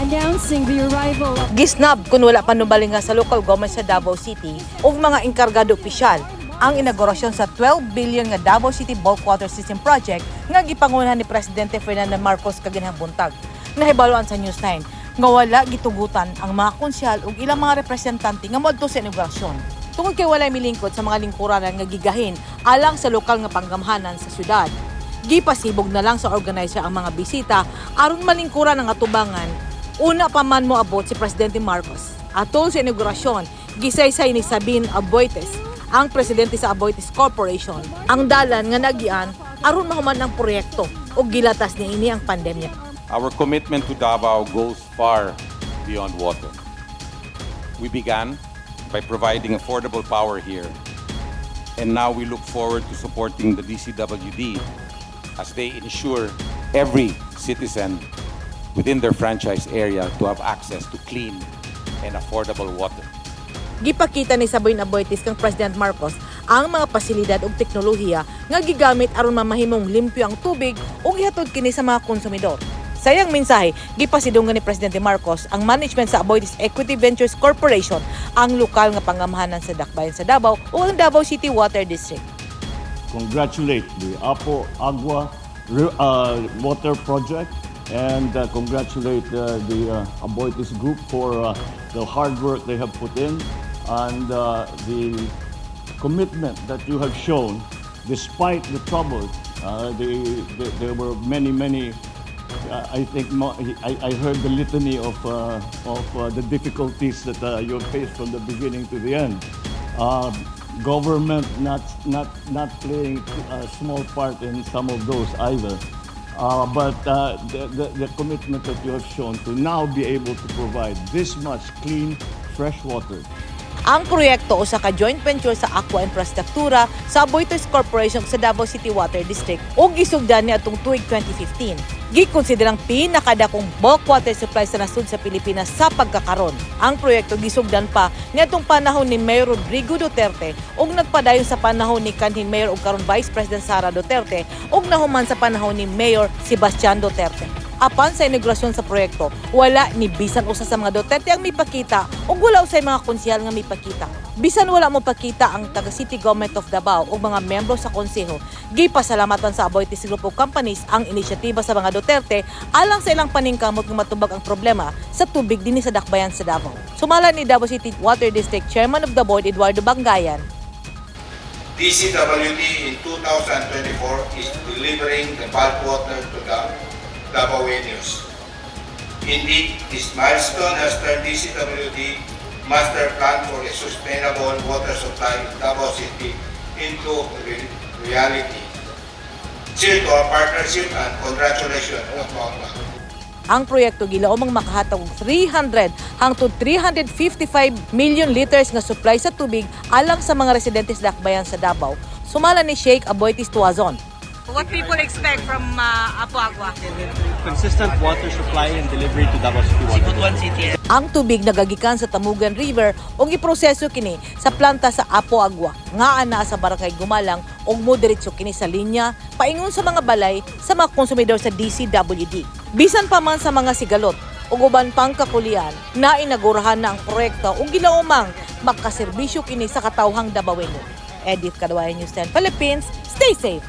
Announcing the arrival of Gisnab kung wala pa nubalinga sa local government sa Davao City ug mga enkargado opisyal ang inaugurasyon sa 12 billion nga Davao City Bulk Water System Project nga gipangunahan ni Presidente Ferdinand Marcos kaginhang buntag. Nahibaluan sa News 9 nga wala gitugutan ang mga konsehal ug ilang mga representante nga moadto sa inaugurasyon tungod kay walay milingkod sa mga lingkuranan nga gigahin alang sa lokal nga panggamhanan sa syudad. Gipasibog na lang sa organizer ang mga bisita aron malingkuran ang atubangan una pa man moabot si Presidente Marcos. Atol sa inaugurasyon, gisaysay ni Sabine Aboitiz, ang presidente sa Aboitiz Corporation, ang dalan nga nagian aron mahuman ang proyekto ug gilatas niini ang pandemya. Our commitment to Davao goes far beyond water. We began by providing affordable power here, and now we look forward to supporting the DCWD as they ensure every citizen within their franchise area to have access to clean and affordable water. Gipakita ni Sabine Aboitiz kang President Marcos ang mga pasilidad ug teknolohiya nga gigamit aron mamahimong limpyo ang tubig ug ihatod kini sa mga konsumidor. Sa iyang mensahe, gipasidungan ni Presidente Marcos ang management sa Aboitiz Equity Ventures Corporation, ang lokal nga pangamhanan sa Dakbayan sa Davao ug ang Davao City Water District. Congratulate the Apo Agua Water Project and congratulate the Aboitiz Group for the hard work they have put in and the commitment that you have shown despite the trouble. There were many, many, I think I heard the litany of the difficulties that you have faced from the beginning to the end. Government not playing a small part in some of those either. But the commitment that you have shown to now be able to provide this much clean, fresh water. Ang proyekto usa ka joint venture sa Aqua Infrastruktura sa Aboitiz Corporation sa Davao City Water District ug gisugdan niadtong tuig 2015. Gikonsiderang pinakadakong bulk water supply sa nasud sa Pilipinas sa pagkakaron. Ang proyekto gisugdan pa niadtong panahon ni Mayor Rodrigo Duterte ug nagpadayon sa panahon ni kanhing Mayor ug karon Vice President Sara Duterte ug nahuman sa panahon ni Mayor Sebastian Duterte. Apan sa inaugurasyon sa proyekto, wala ni bisan usa sa mga Duterte ang mipakita ug wala usay mga konsehal nga mipakita. Bisan wala mopakita ang taga City Government of Davao ug mga miyembro sa konseho, gipasalamatan sa Aboitiz Group of Companies ang inisyatiba sa mga Duterte alang sa ilang paningkamot nga matubag ang problema sa tubig dinhi sa Dakbayan sa Davao. Sumala ni Davao City Water District Chairman of the Board Eduardo Bangayan, DCWD in 2024 is delivering the bulk water to the Davaoeños. Indeed, this milestone has turned DCWD master plan for a sustainable water supply in Davao City into reality. Cheers to our partnership and congratulations, Apo Agua. Ang proyekto gilaomang makahatag og 300 hangtod 355 million liters nga supply sa tubig alang sa mga residente sa Dakbayan sa Davao. Sumala ni Sheikh Aboitiz Tuazon. What people expect from Apo Agua? Consistent water supply and delivery to Davao City Water. City. Ang tubig nagagikan sa Tamugan River ug giproseso kini sa planta sa Apo Agua nga ana sa Barangay Gumalang ug modiretso kini sa linya paingon sa mga balay sa mga konsumidor sa DCWD. Bisan pa man sa mga sigalot ug uban pang kakulian, nainagurahan na ang proyekto ug gilaumang makaserbisyo kini sa katawhang Dabawenyo. Edith Cadawayan, News 10 Philippines, stay safe.